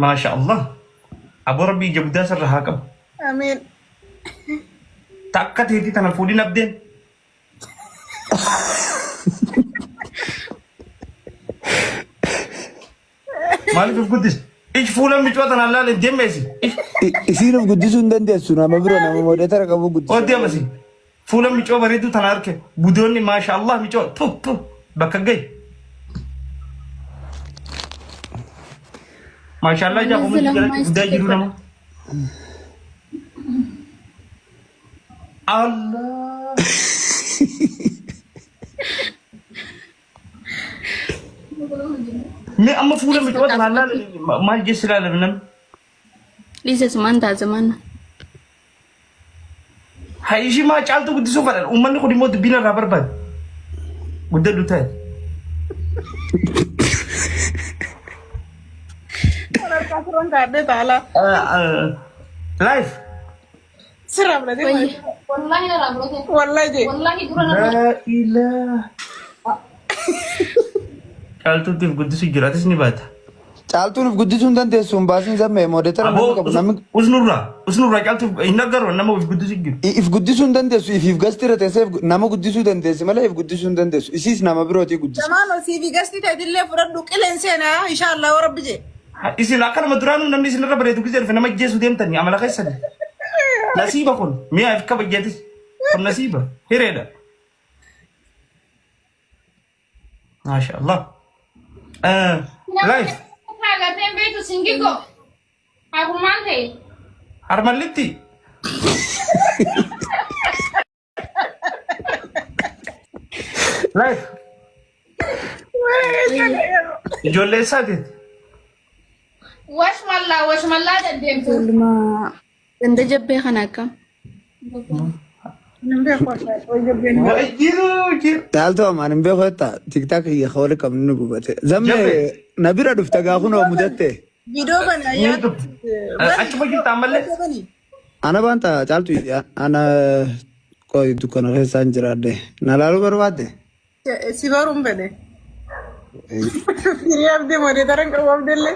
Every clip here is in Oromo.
Maasha Allah. Aboo rabbi ija guddaa sirra haa qabu. Amiin. Takka teetii tana fuudhin abdeen. Maaliif of guddis? Ij fuula micoo tanaan laale deemeesi. Ij Isiin of guddisuu hin dandeessu nama biro nama moodeetara qabu guddisa. oo deemasi. Fuula micoo bareedduu tana arke. Budoonni maasha Allah micoo tu tu bakka gahi. Maasha Allah ijaa Namni koomatti jalatti lammaa guddaa jiru nama. Allah. Mee amma fuula micoo tanaan laale maal jeessi ilaalame namni? Dhiisa sumaan ta'a zamana. Haa ishii maa caaltuu guddisuu fedhan uummanni kun immoo dubbiin irraa barbaada. Guddadhu ta'e. Harkaa sirran kaadhee taalaa. Life. Sirraa fudhatee Wayye. Wallahi narraa fudhate. Wallahi jee. Wallahi dura narraa. Laa ilaa. Caaltuutiif guddisuu jira atis ni baata. Caaltuun of guddisuu hin dandeessu hin baasin zammee moodeetara namni Aboo qabu namni usnurraa usnurraa caaltuuf hin agarru nama of guddisuu jiru. if guddisuu hin dandeessu ifiif gasti irra teessee nama guddisuu dandeessi malee if guddisuu hin dandeessu isiis nama birootii guddisa. Zamaan osii fi gasti ta'etillee fudhadhu qileen seenaa inshallah yoo rabbi jee. Isin akkanuma duraanuu namni isinirra bareedu gisee dhufe nama ajjeesuu deemtanii amala keessani. Nasiiba kun mi'a if kabajjeetis kun nasiiba hireedha. Maasha Allah. Life Agarteen beektu singigo. Hafumaan ta'e. harmallitti. Life ijoollee isaati. Washmallaa washmallaa deddeemtu. Ijoolluma ganda jabbee kana akkam. Hin beeku wallahi. Way jabbeen. Waa jiru jiru. Caaltuu amaan hin beeku jetta tiktaak kiyya ka wali qabnu ni gubate. Zammee Jabbe. na bira dhufte gaa kunoo mudatte. Viidiyoo bani Ni ayyaa. dhufte. Achuma jirta ammallee. Bani. Ana baanta caaltu ana qoy dukkana keessaan jiraadhe. Na laaluu barbaadde? Si baruun fedhe. Hiriyaa abdii moodeetara hin qabu abdeellee.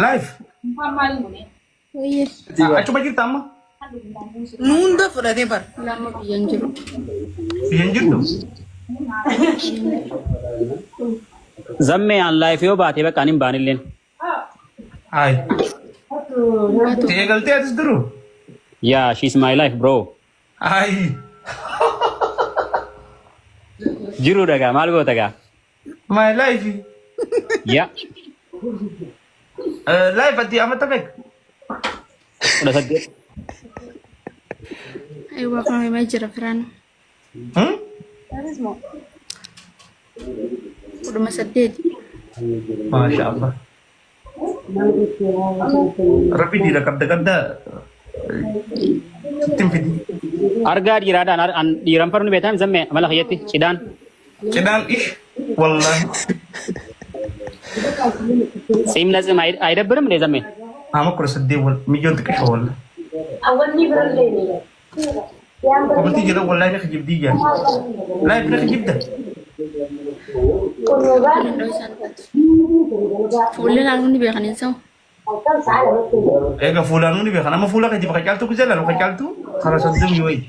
Life. Wayye. Achuma jirta amma? Nu hunda fudhatee bara. Lama biyyan jiru. Biyyan jirtu? Zammee an life yoo baate bakka ani hin baanilleen. Ay. Ti eegaltee atis duru? Yeah, she's my life bro. Ay. Jiruu dhagaa maal goota gaa? My life. Yeah, Life ati amata meeqa? 18. Aywa kun himee jira firaan. Hmm? 18. Maasha Allah. Rabbi dhiira qabda qabda sitti hin fidi. Argaa dhiiraadhaan an dhiiran farnu beektaa zammee amala kiyyatti cidhaan. Cidhaan ish wallahi. ጺም ለጺም አይደብርም እንዴ ዘሜ? Ama 18 wal mijoon xiqqisho wallahi. Komitii jedhan wallahi ni kijibdii jaan. Live ni kijibda. Fuulli ilaaluun ni beekan hin sa'u. Eega fuulaanuu ni beekan. Amma fuula keetiif qacaaltuu gisee laalu qacaaltuu karaa soddomii wayi.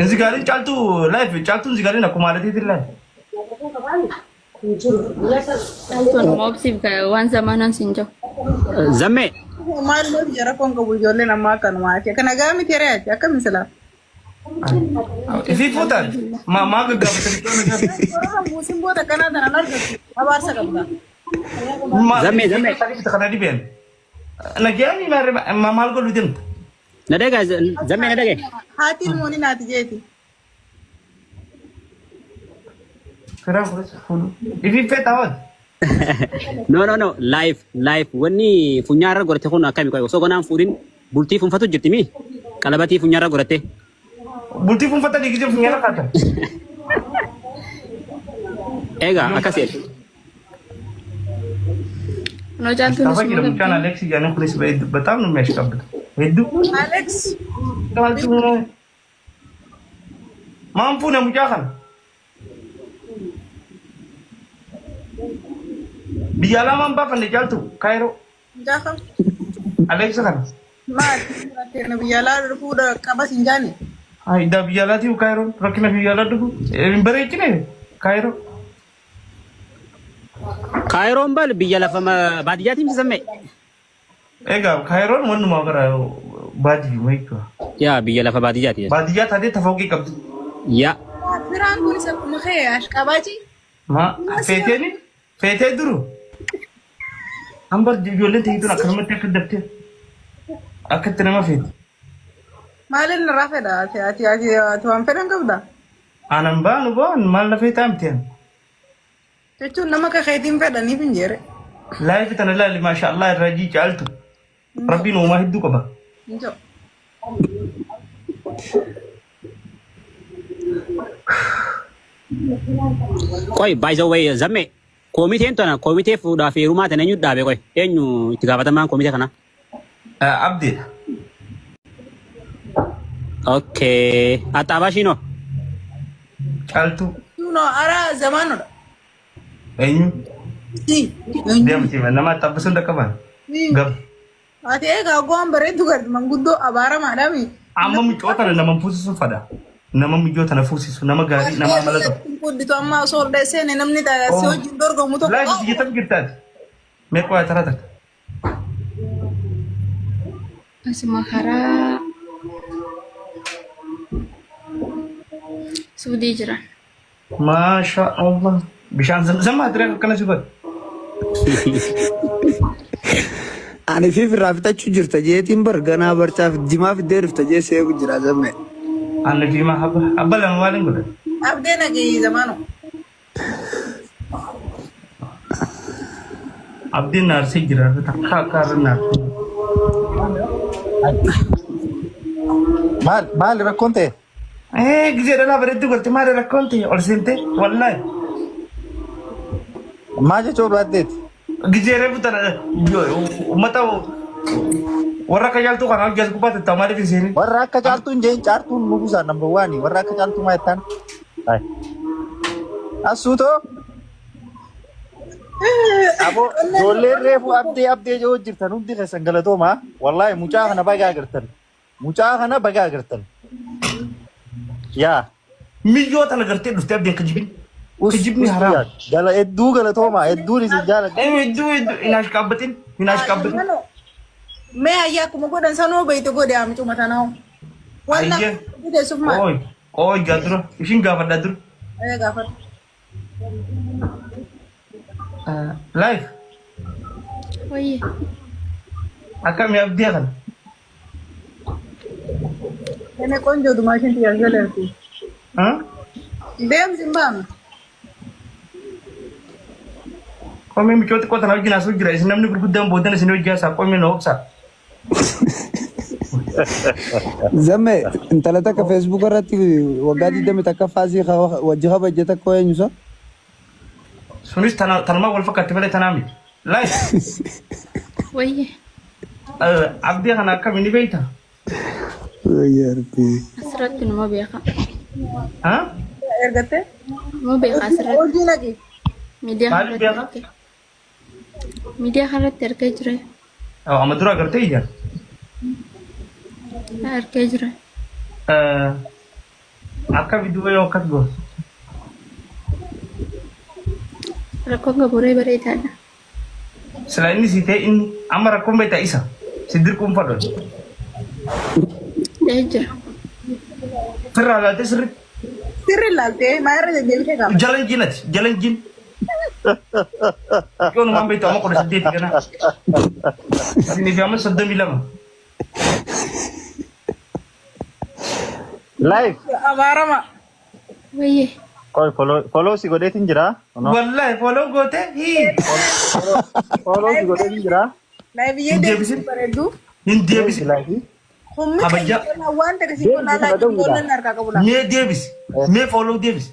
Inzi gaariin caaltuu live caaltuun inzi gaariin akkuma haalateetiin live. Caaltuun obsiif waan zamanaan siin jiru. Zammee Maal maal jara koon qabu ijoolleen ammaa akkanumaa ati akka nagaa miti yeree ati akkami silaa. Ifii fuutaan maa maa gaggaafatanii Warra muusin booda akkanaa tanaan argatu abaarsa qabda. Zammee zammee kana dhibeen. Nagayaan maal godhu deemta? na dhagaa zammee na dhagaye. Haati ilmooni naati jeeti. Firaan kunis fuudhu. Ifii feetaa waan. No no no life life wanni funyaarra godhate kun akkami qoy osoo ganaan fuudhin bultii funfatu jirti mi qalabatii funyaarra godhatte. Bultii funfatanii gisee funyaan kaatan. Egaa akkas jedhe. Kunoo caaltuun Mustafa isuma jedhamu mucaan qabdi. Alex jedhanii kunis baay'ee በጣም ነው የሚያሽቃብጠው። Hedduu. Alex. Caaltuu maan fuune mucaa kana? Biyya alaa maan baafanne caaltu Kaayiroo. Mucaa kam? Alexa kana. Maal? Rakkina biyya alaa fuudha qabas hin jaane. Daa biyya alaatiif Kaayiroon rakkina biyya alaa dhufu hin bareechine Kaayiroo. Kaayiroon bal biyya lafa baadiyyaatiin misamme. Egaa Kaayiroon wannumaa bara baadiyyuma jechuudha. Yaa biyya lafa baadiyyaati. Baadiyyaa taatee tafooqii qabdi. Yaa. Firaan kunis akkuma kee ashqabaaci. Ma feeteeni feetee duru. Hambar ijoolleen ta'ee akkanumatti akka daftee akkatti nama feeti. Maaliin irraa fedha? Ati ati ati ati waan fedhan qabda? Anan baanu ba'an maal na feetaa miti ani. Jechuun nama akka keetiin fedhaniif hin jeere. Laayifi tana ilaali maasha Allah irraa jii caaltu. Rabbiin uumaa hedduu qaba. Hin jiru. Qoy by the way zamme koomiteen tana koomitee fuudhaa fi heerumaa tana eenyu dhaabe qoy eenyu itti gaafatamaan koomitee kanaa? Abdiidha. Okay. Axxaabaashiinoo? Caaltuu. No, ara zamaanodha. Eenyu? Si. Deemti nama axxabbisuun dhaqqaban. Gab. Ati egaa go'aan bareeddu gadi manguddoo abaaramaadhaami. Amma mucoo tana nama fuusisu fada. Nama mucoo tana fuusisu nama gaarii nama amala qabu. Gudditu amma osoo ol seene namni si wajjin dorgomu tokko. Laafi biyya tam jirtaati. Mee qo'aa taraa takka. Asuma karaa Suudii jira. Maasha Allah. Bishaan zamzam haa tiree akkana si godhe. Ani fi firraa fixachuu jirta jeetiin bar ganaa barcaaf jimaa fiddee dhufta jee seequ jira zamme. Ani fi ma habba abba lama maaliin godhe? Abdee nagee zamaano. Abdiin na arsee jira takka akka har'a na arsee. Maal maali rakkoon ta'e? Ee gisee dhalaa bareedduu galte maali rakkoon ta'e ol seentee wallaahi. Maal jechuu barbaaddeeti? Gisee reefu tana uummata warra akka caaltuu kana hojii as gubbaa tattaa'u maaliif hin seenin? Warra akka caaltuu hin jeen caaltuun nu buusaa number one warra akka caaltuu maa jettaan? Ay. Assuutoo. Aboo ijoolleen reefu abdee abdee jedhuu jirtan hundi keessan galatoomaa. Wallaahi mucaa kana bagaa agartan. Mucaa kana bagaa agartan. Yaa. Miyyoo tana gartee dhuftee abdeen kijibin. Us Kijibni us haraam. yaa. Gala hedduu galatoomaa hedduun isin jaaladha. Hedduu hedduu hin ashqaabbatin hin ashqaabbatin. Mee ayyaa akkuma godhan sanuu beeyte godhe amicuma tanaa. Waan Ayyee. nama teessuuf maal? Ooy ooy gaa dura ishiin gaafadhaa dura. Ayyaa gaafadhu. Life Wayye. akkami abdii kana. Ene ቆንጆ dumaashin tiyaazaleerti. Deemsi hin baanu. Qomii michoo xiqqoo tana wajjin haasa'u jira. Isin namni gurguddaan boodan isin hojii haasaa qomii na obsa. Zamme intala takka Facebook irratti waggaa 20 faasii wajji kabajje takka eenyu sa? Sunis tanumaa wal fakkaatti malee tanaa miti. Life Wayye. abdii kana akkami ni beekta? Yaa Rabbi. Asirratti numa beeka. Ergattee? Numa beeka asirratti. Hojii naqi. Miidiyaa Maaliif kanarratti beeka? argee. Miidiyaa kanarratti argee jira. Amma dura agartee ijaan? Argee jira. Akka duuba yoo akkas gootu. Rakkoon gaboree bareedaadha. Sila inni si ta'e inni amma rakkoon beektaa isa si dirquun fadhu. Jee jira. Sirraa laaltee sirriitti Sirri ilaaltee maa irra deddeebitee qaba. jalan jinati jalan jin. Yoonumaan beektu amma 18 gana. Isinii fi amma 32. Live. Abaarama. Wayye. Qoy follow follow si godheetiin jira. No. Wallahi follow goote hii. Follow si godheetiin jira. Laayibiyyee Hin deemsi deebisin. bareeddu. Hin deebisin. Live. Humni Kabajaa. kan waan ta'e si qonnaa Deebisi laakiin kana qonnaan harkaa qabu laa. Mee deebisi. Mee follow deebisi.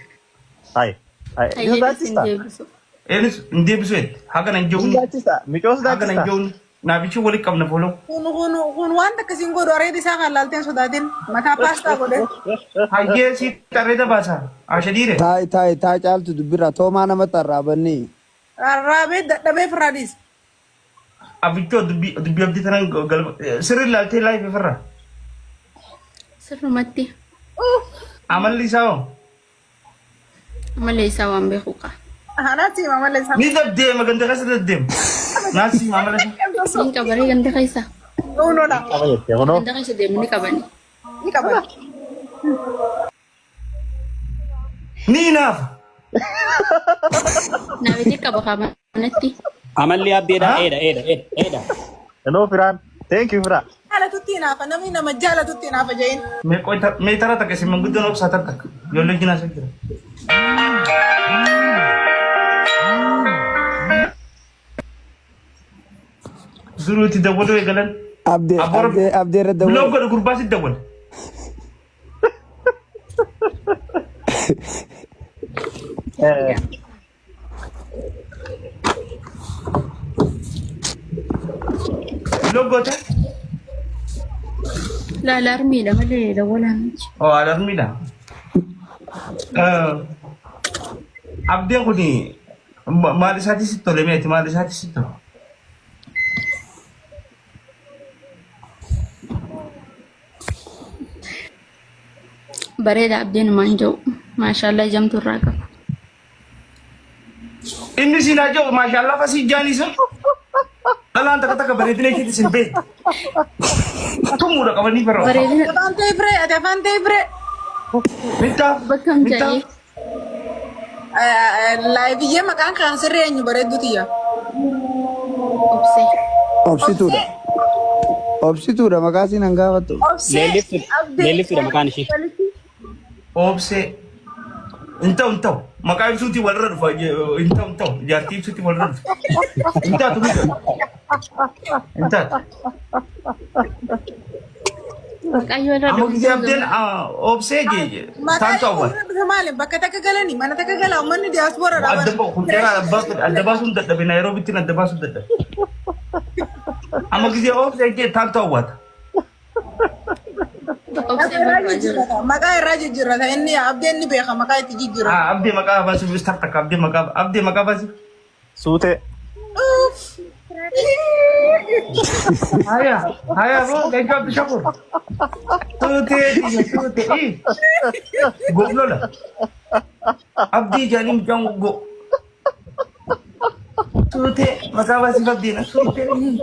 Hai. Hai. Ni Hayyee isin sodaachista. deebisu. Eenyus hin deebisu jette. Haga nan Ni jehuun. sodaachista. Micoo Haga nan sodaachista. jehuun. Naafichi walitti qabna follow. Kun kun kun waan takka siin godhu areeda isaa kan laalteen sodaatin mataa paastaa godhe. Hayyee si tarreeta baasa. Ashadiire. Taa'i taa'i taa caaltu dubbirraa toomaa namatti arraabanni. Arraabee dadhabee firraa dhiise. Abichoo dubbii dubbii abdii tanan galma sirri ilaaltee laayif ofirraa. Sirrumatti Amalli isaa hoo? amalee isaa waan beeku qaba. Anaatti hima malee isaa. Ni daddeema ganda keessa daddeema. Naasii amala isaa. Ni qabaree ganda keessa. Nuunodha. Qaba jette kunoo. Ganda keessa deemu ni qabani. Ni qaban. Ni naafa. Naafiti qaba kamanatti. Amalli abdeedha Ha? eedha eedha eedha eedha. Hello Firaan. Thank you Firaa. Jaalatutti hinaafa namni nama jaalatutti hinaafa jahin. Mee qoyta mee tara takka isin manguddoon obsaa tara takka. Ijoollee jinaa isa jira. Duruu itti dawwaluu eegalan. Abdee Abboora abdee abdee irra biloo dawwale. godhu gurbaa si dawwale. Biloo goote? La alarmiidha malee dawwalaa miti. Oo alarmiidha. Abdeen kun maal isaati sitti tole meeti maal isaati sitti tole? Bareeda abdiin maan jiru. Maashaallah jamtu irraa qaba. Inni siin haa jiru maashaallah fasii ijaan isa. Dhalaan takka takka bareedina isheetti sin beektu. Tumuudha qabanii bara. Bareedina Afaan ta'e firee ati afaan ta'e firee. Mittaa bakka hin mittaa. jedhee Laayibiyyee maqaan kan sirrii eenyu bareeddu tiyya. obsee. Obsituudha. Obsituudha maqaa siin hin gaafattu. Obsee Leelliftuudha abdee. leelliftuudha maqaan ishee. Obsee. Hin ta'u hin ta'u. Maqaa ibsuutiin walirra dhufa. Hin ta'u hin ta'u. Jaartii ibsuutiin walirra dhufa. Hin taatu hin ta'u. Hin taatu. Waaqayyo irra Amma gisee abdeen dhufu. obsee jee Maqaa taantu awwaal. irra dhufe maali? Bakka takka galanii mana takka gala uummanni diyaaspoora Adda ba- kun jara adda baasuun dadhabe Naayiroobitti adda baasuun dadhabe. Amma gisee obsee jee taantu awwaata. Obsee barbaadu. Maqaa irraa jijjiirrata inni abdeen ni beeka maqaa itti jijjiirrata. Ah, abdee maqaa baasuuf istar takka abdee maqaa abdee maqaa baasuuf. Suutee. Uff. Haya, haya bro, thank you Abdi Shakur. Tuute, tuute, ii. Goblola. Abdii jaanii mucaan go. Tuute, maqaa baasiif abdiina. Tuute, ii.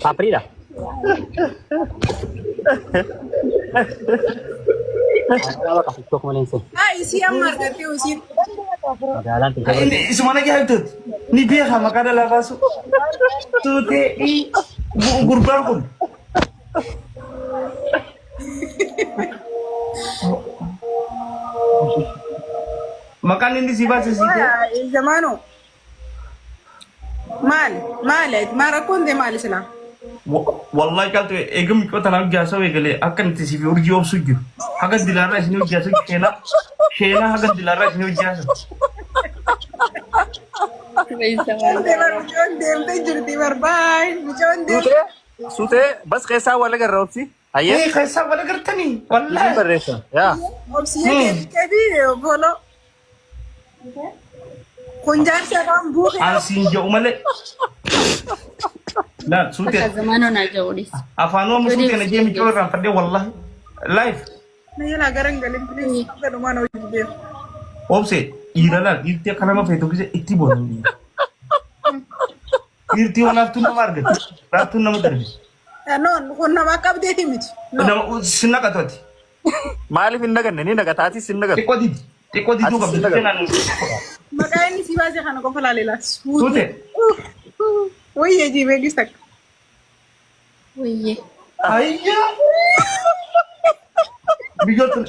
Paapiriidha. Tokko malee hin seenu. Haa isii amma argattee isii. Magaalaan Finfinnee. Inni isuma na jaallatuuti. Ni beeka maqaa dhalaa baasu. Tuutee ii gurbaan kun. Maqaan inni si baase si ta'e. Zamaanoo. Maali? Maali? Maa rakkoon ta'e maali silaa? Wallahi caaltu eega miccoo tanaa hojjaasoo eegalee akka nuti siif urjii obsuu jiru. Haga dilaarraa isin hojjaasoo sheenaa sheenaa haga dilaarraa isin hojjaasoo. Mucoon deemtee jirti barbaay. Mucoon deemtee. Suutee suutee bas keessaa wal agarra obsi. Hayyee. Ee keessaa wal agartanii Isin wallahi. barreessa. Yaa. Obsiyyee deemtee fi foloo. Kun jaarsi afaan buuqee. An siin jedhu malee. Laal suutee Bakka zamaanoo naa jedhu afaan oomu suutee na jee miccoo irraan fadhee wallahi. Life Na jalaa gara hin galin please. Akka dhumaan hojii beeku. obse dhiira laal dhiirtii akka nama feetu gise itti boonu dhiira. Dhiirtii waan laaftuun nama argatti. Laaftuun nama darbi. No, kun nama akka abdeeti miti. No. Nama sin naqatu ati. Maaliif hin naganne ni nagata atis hin nagatu. Xiqqoo didi. Xiqqoo diduu Atis qabdi. hin nagatu. Maqaa inni si baase kana qofa laaleela. Suute. Wayyee jiibee gis takka. Wayyee. Ayyaa. Biyyoota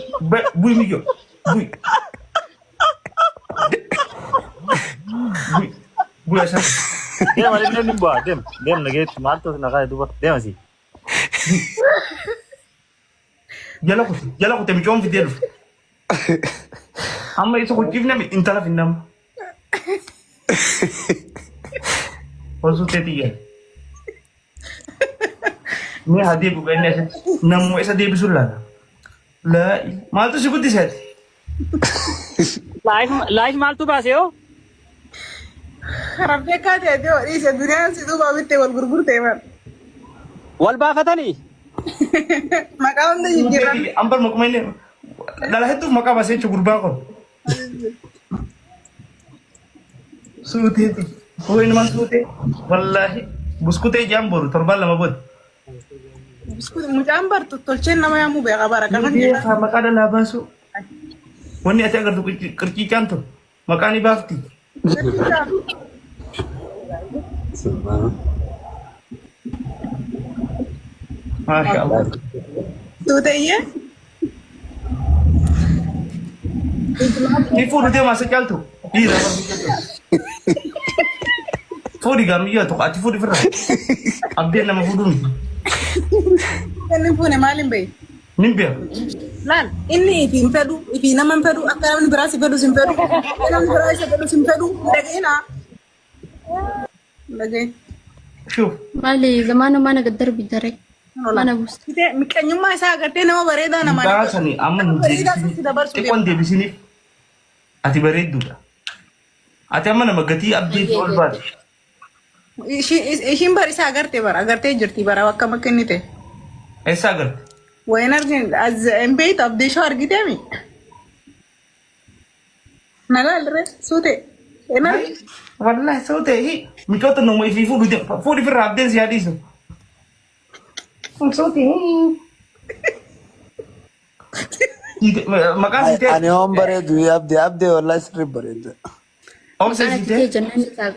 bu'i miyyoo. Bu'i. Bu'i. Bu'i ashaa. Deema deem deem bu'aa deem deem nageetti maaltu nagaa duuba deema si. Jala kute jala kute micoon fidee dhufe. Amma isa kuchiifname intala finnama. Hosuu teetiyya. Mee haa deebi'u inni asitti. Namuma isa deebisuun laala. Laa maaltu si guddise ati? Live maaltu baase yoo? Rabbee kaatee ta'e dhiise duniyaan si duuba bittee wal gurgurtee bara. Wal baafatanii? Maqaa hunda jijjiiran. Ambar maquma inni dhala hedduuf maqaa baasee jechuun gurbaan kun. Suuteeti. Hoo inni maal suutee? Wallaahi buskutee jaan boru torbaan lama booda. Mucaan bar tottolcheen nama yaamuu beeka bara kan jedhan. Beekaa maqaa dhalaa baasu. Wanni ati agartu qirciicaan tun maqaa ni baafti. Maasha Allah. Suuteyyee. Ni fuudhu deemaa isa caaltu. Dhiira. Fuudhi gaamiyyaa tokko ati fuudhi firra. Abdeen nama fuudhu miti. Inni fuune maal hin beeku? Nin beeka. Laal inni ifi hin fedhu, ifi nama hin fedhu, akka namni biraa si fedhus hin fedhu, akka namni biraa isa fedhus hin fedhu. Dhaga'inaa. Dhaga'in. Shuuf. Maali zamaana mana gad darbi daree. Mana buusta. Miqanyummaa isaa agartee nama bareedaa namaa. Mucaa sani amma hin Bareedaa sitti dabarsuu xiqqoon deebisiniif ati bareedduudha. Ati amma nama gatii abdii ol baate. Ishiin bar isaa agartee bara agartee jirti bara akkam akka inni ta'e. Eessa agarte? Wayin argin as hin beektu abdii ishoo argiteemi. Na laalre suute. Hin argine. Wallahi soo ta'e micoota nama ifii fuudhu deema. Fuudhi firraa abdeen si yaadiisu. Soo ta'e. Maqaan si ta'e. Ani hoon bareedu abdee abdee wallahi sirri bareedu. Obsa Maqaan si ati ta'e. ta'e jennaan isaa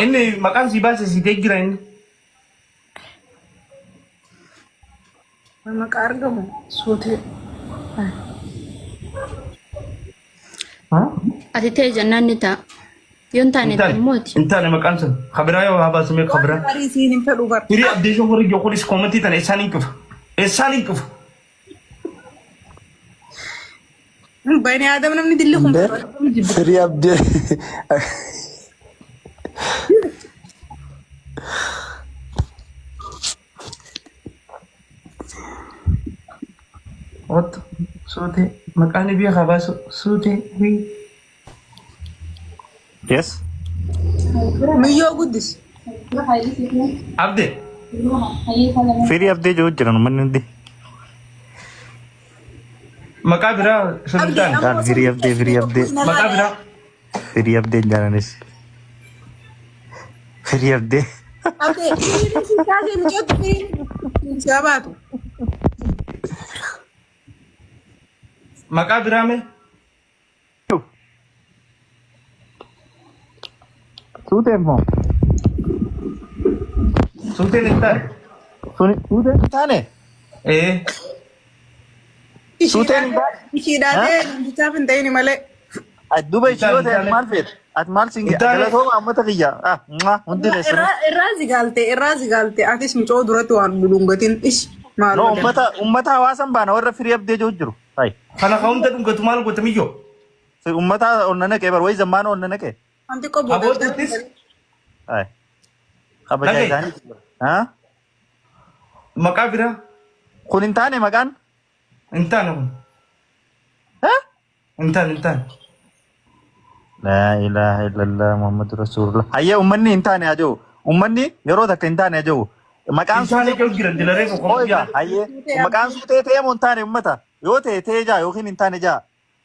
Inni maqaan si baase si ta'e jira inni. Maqaa argamu suute. Ati ta'e jennaan ni ta'a. Yoon taane immooti. Hin taane maqaan sun. Kabiraa yoo haa baasu mee kabiraa. Gaarii siin hin fedhu bara. Firii abdii shoo warri jokulis koomentii tana isaan hin cufa. Isaan hin cufa. Bani Aadam namni dilli kun fedhu. Firii abdee. Otto suutee maqaan biyya haa baasu suutee. Yes. Miyyoo guddis. Abdee. Firii abdee jiru jiran uummanni hundi. Maqaa biraa sun hin taane. Daan firii abdee firii abdee Maqaa biraa. firii abdee hin jaalanis. Firii abdee. Abdee firii si taatee miccootti firii si baatu. Maqaa biraa mee? Suuteen moo? Suuteen hin taane. Suni suuteen hin taane? Ee. Suuteen hin taane? Ishiidhaatee namtichaaf hin ta'in malee. Ati duuba ishii yoo ta'e maal feete? Ati maal siin Hin taane. galatooma uummata kiyya. Ah, mwah, hundi keessanuu. Irraa zigaalte irraa zigaalte atis micoo duratti waan dhudhungatin ish No, maaloo. uummata uummata hawaasan baana warra firii abdee jiru jiru. Hai. Kana ka hunda dhungatu maal goota miyyoo? Uummata onna naqee bar wayi zammaana onna naqee. Wanti qobbo Aboottis Hai. Kabajaa Dhaga'i. isaanii. Ha? Maqaa biraa Kun hin taane maqaan? hin taane kun. Ha? Hin taane hin taane. Laa ilaaha illallah Muhammadu Rasulullah. Hayyee uummanni hin taane haa jiru. Uummanni yeroo takka hin taane haa jiru. Maqaan Hin taane jiru jiran dilaree Oo kokkoon egaa hayyee maqaan suutee ta'ee moo hin taane uummata? Yoo ta'e ta'ee jaa yookiin hin taane jaa.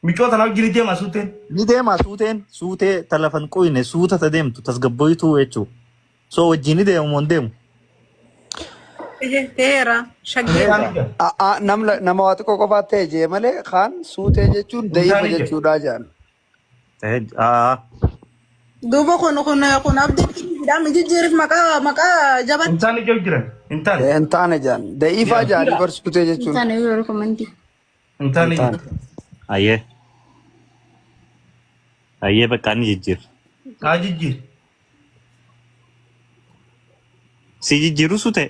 Micoota naa wajjin deema suuteen. Ni deema suuteen suutee talafan quyne suuta ta deemtu tasgabboytuu jechuudha. So wajjin ni deemu moo hin deemu? Teera shaggee. Nama waa xiqqoo qofaa ta'e jee malee kaan suutee jechuun da'iima Hin taane jechuudha jedhan. Ta'ee aa. Duuba kun kun kun abdii hidhaan jijjiirif maqaa maqaa jabatti. Hin taane jiru jiran. Hin taane. Hin taane jedhan. Da'iifaa jedhanii bar suutee Hin jechuun. taane yoo rekoomandii. Hin taane Hin taane. jiru. Hayyee. Hayyee bakka inni jijjiirra. Haa jijjiir. Si jijjiiru suutee?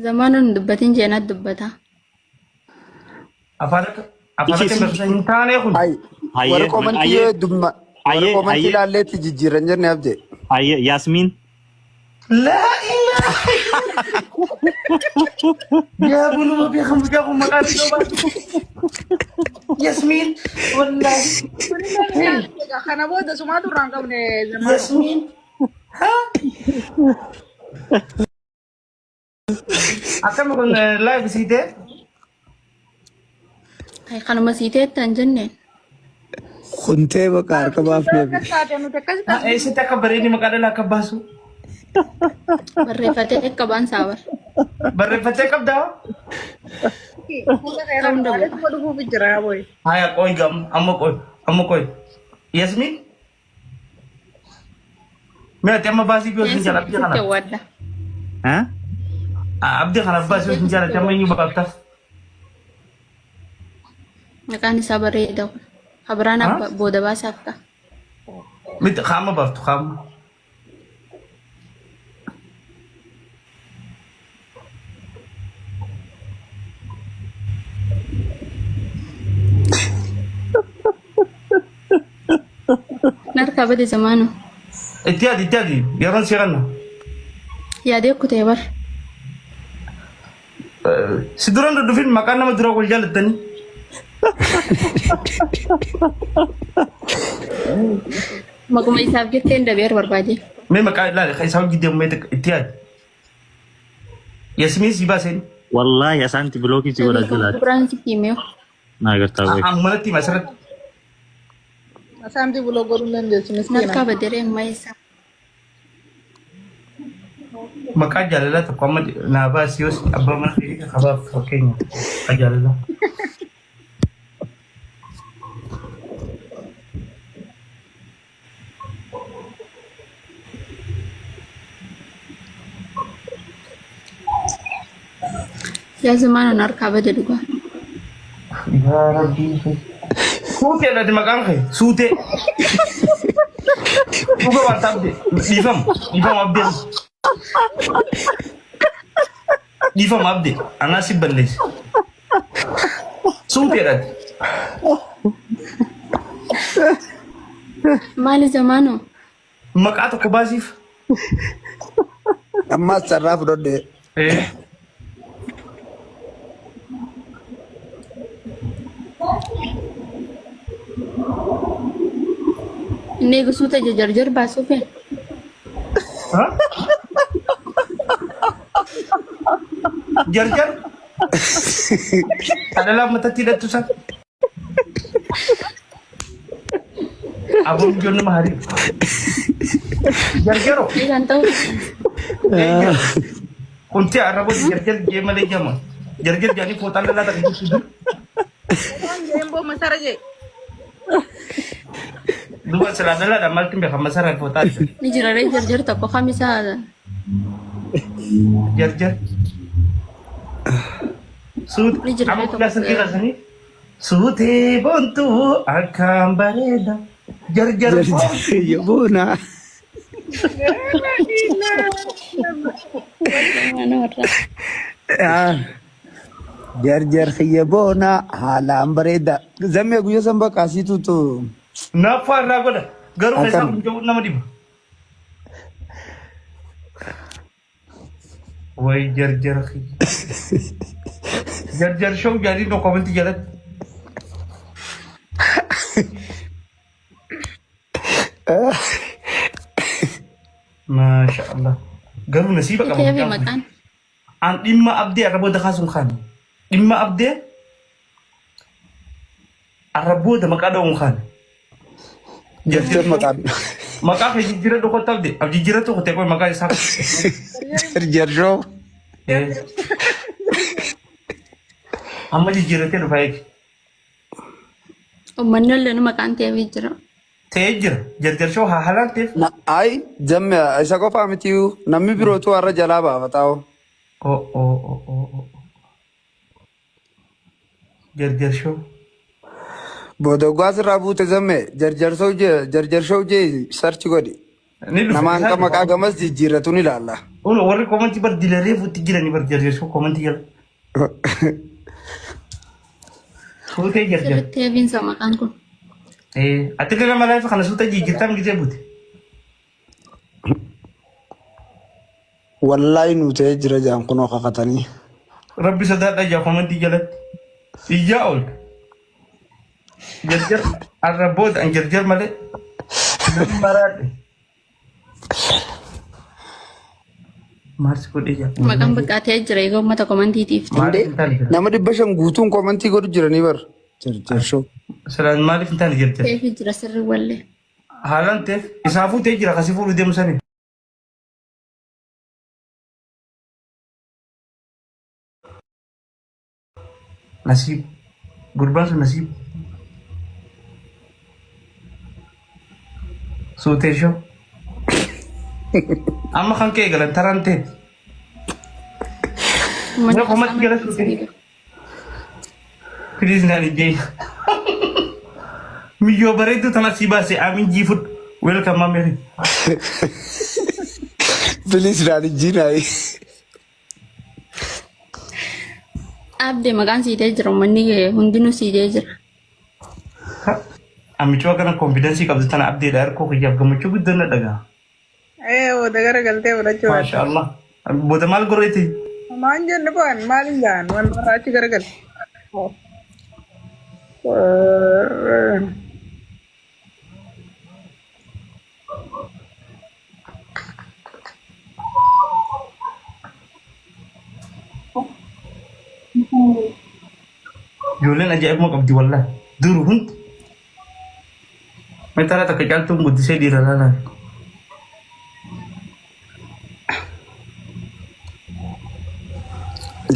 Zamaanoon hin dubbatin jeenaat dubbata. Afaan akka. Afaan Ishii akka hin taane kun. Ay, warra Hayyee koomantii hayyee yoo heddumma warra hayyee koomantii hayyee ilaalleetti jijjiiran jenne abdee. hayyee Yaasmiin. Laa ilaaha. Yaa bunuma beekamu mucaa kun maqaan isaa baatu. Yasmiin wallaahi. Kana booda sumaatu irraa hin qabne zamaanu. Yasmiin. Haa? Akkami kun live siitee? Ay kanuma sii teetta hin jenneen. Kuntee bakka harka baafneef. Akkas taate nuti akkas taate. Eessatti akka bareedni maqaa dhalaa akka baasu? Barreeffatee qabaan saabar. Barreeffattee qabdaa? Fuula keera Ta'uu hin qabaatee danda'u. kuma dhufuuf jira booyi. Haya qoy gam amma qoy amma qoy. Yasmiin? Mee ati amma baasii fi hojii jala abdii Sitti kanaaf. awwaadda. Ha? Abdii kanaaf baasii hojii jala amma eenyu baaftaaf? Maqaan isaa bareeda kun. Kabiraan Ha? abba booda baasaaf ta'a. Miti qaama baaftu qaama. Narkaa bade zamaanu. Itti yaadi itti yaadi yeroon si kanna. Yaadee kutee bar. Si duraan dhudhufin maqaan nama dura wal jaalattanii. Maquma isaaf jettee hin dabeer barbaade. Mee maqaa ilaali kan isaa hojii deemu mee itti yaadi. Yasmiin si baaseen. Wallaahi asaanti bilookii si godha jalaati. Biraan sitti himee. Naa gartaa qoy. Ammalatti hima asirratti. Asaanti buloo godhuu hin dandeessu miskiina. Narkaa baderee ammaa isaa. Maqaa jaalalaa tokko amma naa baasi yoo abbaa mana keetii kabaaf fakkeenya maqaa jaalalaa. Yaa zamaana narkaa bade dhugaa. Yaa Rabbii. Suutee dha maqaan kee suutee. Dhuga waan taabde dhiifama dhiifama abdee. Dhiifama abdee anaa si balleesse. Suutee dha. Maali zamaanoo? Maqaa tokko baasiif. Ammaas carraa fudhadhe. Eh. Inni eegisuuta jarjar baasuufi. Ha? Jarjar. Kadhalaa matatti hidhattu san. Aboon ijoon nama hariiru. Jarjaro. Kan ta'u Kunti arraboo jarjar jee malee jama. Jarjar jedhanii fooxaan lalaa takka jirtu dur. Geemboo masara jee. Duuba silaa lalaadhaan maaltu beeka masaraan fooxaan. ni jira ree jarjar tokko kamisaa Jarjar. Suut Ni jira amma ree guyyaa tokko. silkii kaasanii suutee boontuu akkaan bareeda. Jarjar boontuu. Yaboona. Mana warra. Jarjar kiyya boona haalaan bareeda. Zammee guyyaa san bakka asiitutu Naaffaa irraa godha. Garuu keessaa akkam. kun ja'uun nama dhiba. Way jarjara kiyya. Jarjar show jedhanii dookumentii jalatti. Maasha Allah. Garuu nasiiba qaba Itee fi mucaan kun. maqaan. An dhimma abdee arra booda kaasuun kaane. Dhimma abdee arra booda maqaa dha'uun kaane. Jettee maqaan. Maqaa kee jijjiirra dhokkotti abdee. Ab jijjiirra tokko ta'e qoy maqaa isaa. Jarjar show. Amma jijjiirratee dhufa eegi. Uummanni illee maqaan ta'eefii jira. Ta'ee jira. Jarjar show haa halaan ta'eef. Ay zamme isa qofaa miti namni birootu har'a jalaa baafataa hoo. Oh oh oh oh oh. Jarjar show. Booda asirraa buute zamme jarjar show jee sarchi godhi. Ni dhufe. Nama hanqa maqaa gamas jijjiirratu ni ilaalla. Uno warri koomantii bar dilaree fuutti jiranii bar jarjar show koomantii jala. Suutee jarjar. Sirriitti eebiinsa maqaan kun. Ati illee nama live kana suuta jijjiirtaa gisee buute. Wallaahi nuu ta'ee jira jaan kunoo kakatanii. Rabbi sodaadha ijaa komantii jalatti. Ijaa ol. Jarjar arra booda an jarjar malee. Namni maraadhe. Maal si godhee jaa? Maqaan baqqaatee jira egaa uummata komantiitiif. Maaliif hin taane jira? Nama 500 guutuun komantii godhu jiranii bar. Jarjar show. Silaan maaliif hin taane jarjar? Teefi jira sirri wallee. Haalaan ta'eef isaafuu ta'ee jira kasii fuudhu deemu sanii. Nasiib. Gurbaan sun nasiib. Suutee shoo. Amma kan kee galan taraan teeti. Uummanni Mee komatti jala suutee. Please naan ijjee. Miyyoo bareedduu tana sii baase aamin jii fudhu. Welcome mamee. Please naan ijjiinaayi. Abde maqaan siitee jira uummanni hundinuu siitee jira. Amicoo kana konfidensii qabdu tana abdeedha harkoo kiyyaaf gammachuu guddaa na dhaga'a. Ee booda gara galtee fudhachuu baate. Maasha Allah. Booda maal gorreeti? Maan jennu ba'an maal hin ja'an waan irraa achi gara galte. Ijoolleen ajaa'ibuma qabdi wallah. Duru hundi. Mee takka caaltuun guddisee dhiira laalaa.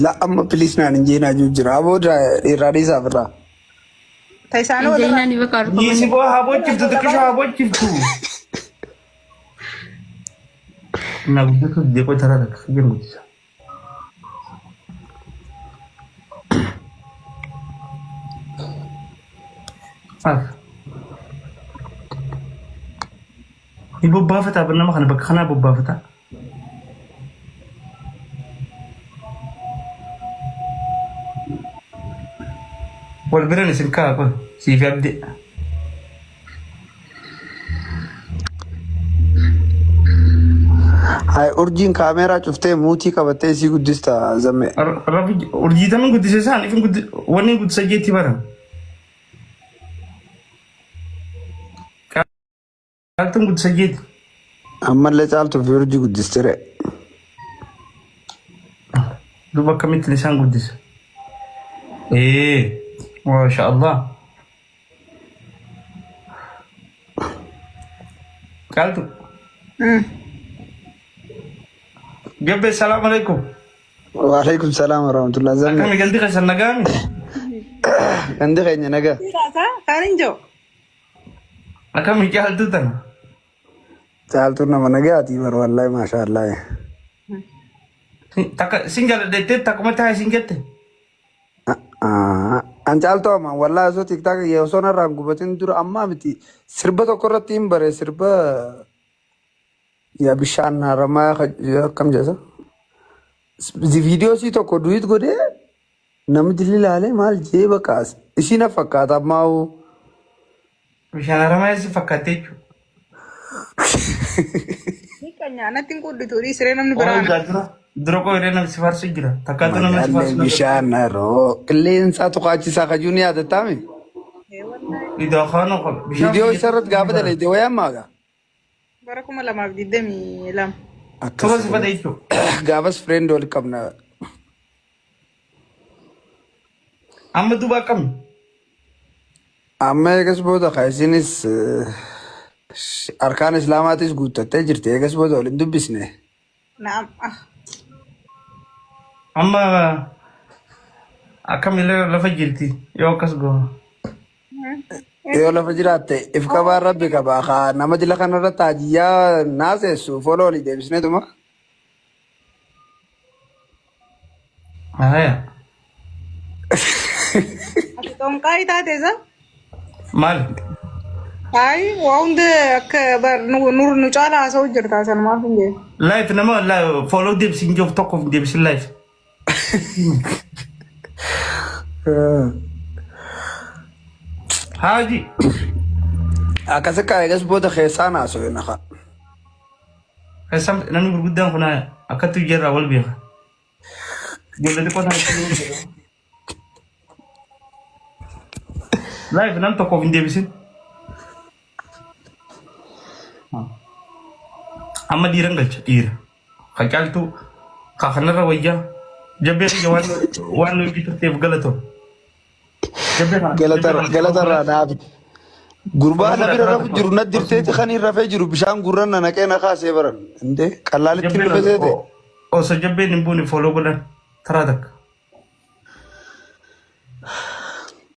La amma please naan hin jeenaa jiru jira. Aboo irraa dhiisaaf irraa. Ta isaanii walirraa Injeenaa ni bakka Dhiisi argaman. boo haa bochiftu xiqqishoo haa bochiftu. Na guddatu deeqoo taraa takka kiyyaan guddisa. Ah. Ni bobbaafataa bar nama kana bakka kanaa bobbaafataa. Wal biran isin kaa kun siifi abdii. Hai urjiin kaameeraa cuftee muutii qabattee isii guddista zammee. Rabbi urjiitamin guddise isaan ifin guddi wanni guddisa jeetti baran. Caaltuun guddisa jeeti. Ammallee caaltuu fi urjii guddistire. Duuba akkamittiin isaan guddisa? Ee, maasha Allah. Caaltu. Gabbe salaam alaikum. Waalaikum salaam warahmatullah zammee. Akkami gandi keessan nagaami? Gandi keenya nagaa. Kaan hin jiru. Akkami caaltuu tana? Caaltuun nama nagaati bar wallahi maasha Allah. Takka sin jaaladhettee takkuma taa'e sin jette. An caaltuu amma wallahi osoo tiktaak osoo narraa hin gubatin dura ammaa miti sirba tokko irratti hin bare sirba yaa bishaan haramaa akkam jedhasa. Viidiyoo isii tokko duwit godhee namni dilli ilaalee maal jee bakka isii na fakkaata ammaa. Bishaan haramaa si fakkaattee jechuudha. Miqqanyaa natti hin qudhitu dhiisiree namni Waan biraan. egaa dura dura koo hiree namni si faarsu jira. Takkaatu namni si Magaallee faarsu na bishaan haroo qilleensaa tuqaachisaa kajuun ni yaadattaami. Iddoo afaan qaba. Bishaan Viidiyoo isa irratti gaafa dalagde wayii ammaa gaa. Bara 2022. Tola Akkas si fada jechuudha. gaafas friend wal qabna. Amma duuba akkami? Amma eegas booda ka isinis arkaan islaamaatis guuttattee jirti. Eegas booda wal hin dubbisne. Naam. Ah. Amma akkamillee lafa jirti yoo akkas goona. Yoo lafa jiraatte if qabaan rabbi qaba. Ka nama dila kanarratti hajiyyaa naaseessu foloo olii deebisneetuma. Haya. Ati xonqaayii taate isa? Maal? Ayi waa hunda akka bar nu nu nu caala haasa'u jirta sanumaaf hin jee. Live nama follow deebisiin jiruuf tokkoof hin deebisin live. Haaji. Akkas akka eegas booda keessaa naasoo naqa. Keessaa namni gurguddaan kun akkatti hojii wal beeka. Ijoollee xiqqoo sana itti wal beeka. Live nam tokkoof hin deebisin. Amma dhiiran galcha dhiira. Ka caaltuu ka kanarra wayyaa. Jabbee kiyya waan waan nu hojii turteef galatoo. Jabbee kana jabbee kana Galatarraa naafi. Gurbaa na bira rafu jiru na dirteeti kan hin rafee jiru bishaan gurra na naqee na kaasee baran. Indee qallaalitti hin Jabbeen dhufe seete. osoo jabbeen hin buune follow godhan taraa takka.